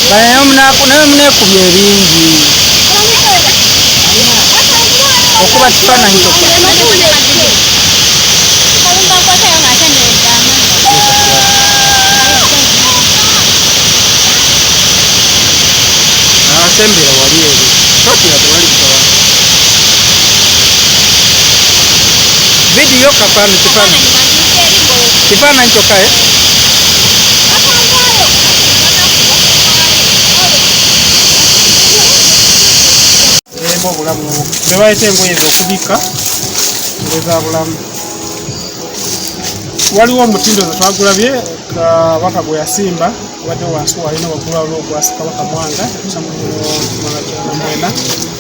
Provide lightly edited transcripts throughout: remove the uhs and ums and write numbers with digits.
Naye munekubya ebingi okuba kifaananyi kyokka. Asembera wali eri totya, tewali kutawana. Vidiyo kafaananyi, kifaananyi, kifaananyi kyokka, eh? Erimu obulamu bebayita engoye ezokubika, engoye za bulamu. Waliwo omutindo ze twagulabye Kabaka gwe yasimba, obadde wansi walina waggulu, waliwo ogwasi Kabaka Mwanga 1994,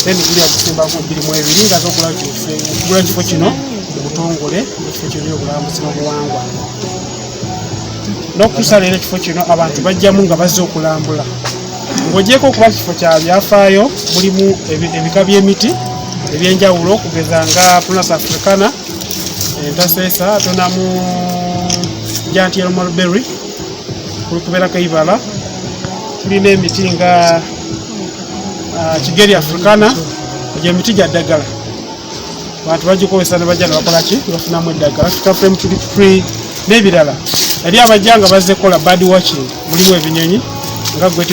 then guli agusimbako 2020 nga zogula kugula kifo kino mu butongole, ekifo kino ebyobulambuzi n'obuwangwa. N'okutuusa leero ekifo kino abantu bajjamu nga bazze okulambula. Ng'ogyeko okuba kifo kya byafaayo, mulimu ebika by'emiti ebyenjawulo, okugeza nga Prunus africana, entaseesa, tonamu giant yellow mulberry, kulikubeerako eibala. Tulina emiti nga Kigelia africana, egyo emiti gya ddagala, abantu bagikozesa ne bajja ne bakola ki, bafunamu eddagala. Africa flame tree n'ebirala. Eri abajja nga bazze kukola bird watching, mulimu ebinyonyi nga great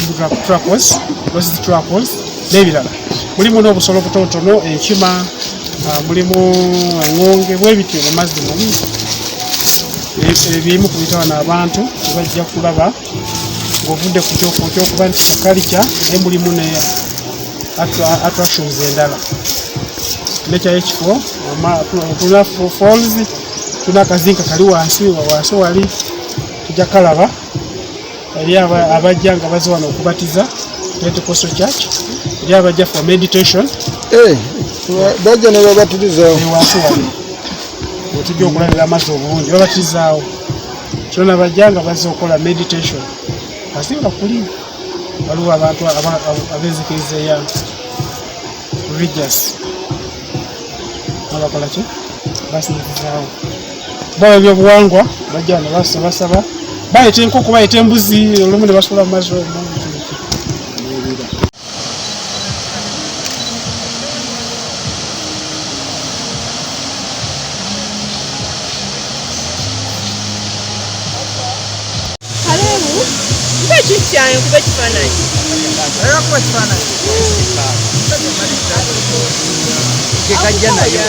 turacos, rosy turacos n'ebirala. Mulimu n'obusolo butonotono, enkima, mulimu eŋŋonge bwebityo mu mazzi muli. Ebimu ku bitawana abantu tebajja kulaba ng'ovudde ku kyokuba nti kya culture, naye mulimu ne attractions endala nekyayo ekifo. Tulina falls, tulina akazinka kali wansi wansi wali, tujja kalaba. Eri abajja nga bazze wano okubatiza, Pentecostal Church, eri abajja for meditation. Eh, bajja ne babatirizaawo? Wansi wali wetujja okulabira amazzi obulungi, babatizaawo. Kyona bajja nga bazze okukola meditation, asinga kuli waliwo abantu ab'enzikiriza eya religious abakola ki, basinzizaawo. Baba ebyobuwangwa bajja ne basaba, bayita enkoko, bayita embuzi, olumu ne basula mu mazzi omwo. N'ebira. Kalebu, mpa ekintu kyange nkuba ekifaananyi. Kuba kifaananyi. Kajja nayo.